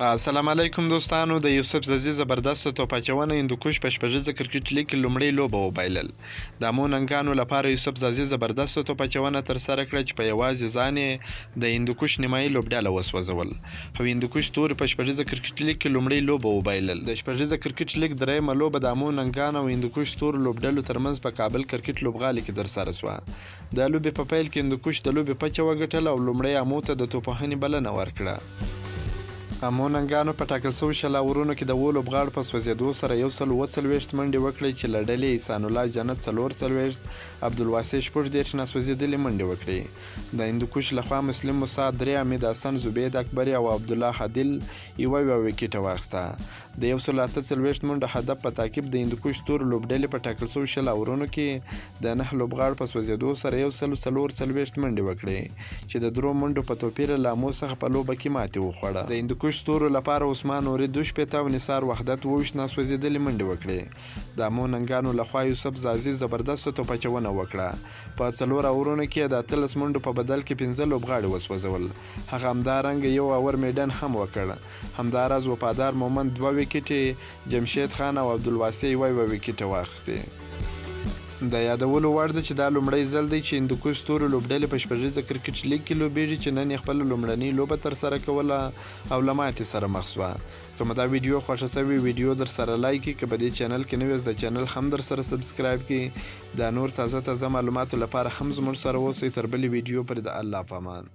السلام علیکم دوستانو، د یوسف ځاځي زبردسته توپ اچونه، هندوکش په شپږیزه کرکټ لیګ کې لومړۍ لوبه وبایلل. د امو ننګانو لپاره یوسف ځاځي زبردسته توپ اچونه ترسره کړه چې په یوازې ځان یې د هندوکش نیمایي لوبډله وسوځول او هندوکش توري په شپږیزه کرکټ لیګ کې لومړۍ لوبه وبایلل. د شپږیزه کرکټ لیګ درېیمه لوبه د امو ننګانو او هندوکش ستورو لوبډلو ترمنځ په کابل کرکټ لوبغالي کې ترسره شوه. د لوبې په پیل کې هندوکش د لوبې پچه وګټله او لومړی امو ته د توپوهنې بلنه ورکړه. امو ننګانو په ټاکل شوو 20 اورونو کې د اوو لوبغاړو په سوځېدو سره 147 منډې وکړې چې له ډلې یې احسان الله جنت 44، عبدالواسع 36 ناسوځېدلې منډې وکړې. د هندوکش له خوا مسلم موسی درې، حمید حسن، زبید اکبري او عبدالله عادل یوه یوه ویکټه واخیسته. د 148 منډو هدف په تعقیب د هندوکش تورو لوبډلې په ټاکل شوو 20 اورونو کې د نهه لوبغاړو په سوځېدو سره 144 منډې وکړې چې د درو منډو په توپیر له امو څخه په لوبه کې ماتې وخوړه. د هندوکش ستورو لپاره عثمان نوري 62 او نثار وحدت 27 ناسوځېدلې منډې وکړې. د امو ننګانو له خوا یوسف ځاځي زبردسته توپ اچونه وکړه. په څلور اورونو کې یې د 18 منډو په بدل کې پنځه لوبغاړي وسوځول. هغه همدارنګه یو اوور میډن هم وکړ. همداراز وفادار مومند دوه ویکټې، جمشید خان او عبدالواسع یوه یوه ویکټه واخیستې. د یادولو وړ ده چې دا لومړی ځل دی چې هندوکش ستورو لوبډلې په شپږیزه کرکټ لیګ کې لوبیږي چې نن یې خپله لومړنۍ لوبه ترسره کوله او له ماتې سره مخ شوه. که مو دا ویډیو خوښه شوې، ویډیو درسره لایک کړئ، که په دې چینل کې نوي یاست د چینل هم درسره سبسکرایب کړئ. د نور تازه تازه معلوماتو لپاره هم زموږ سره اوسئ. تر بلې ویډیو پورې د الله په امان.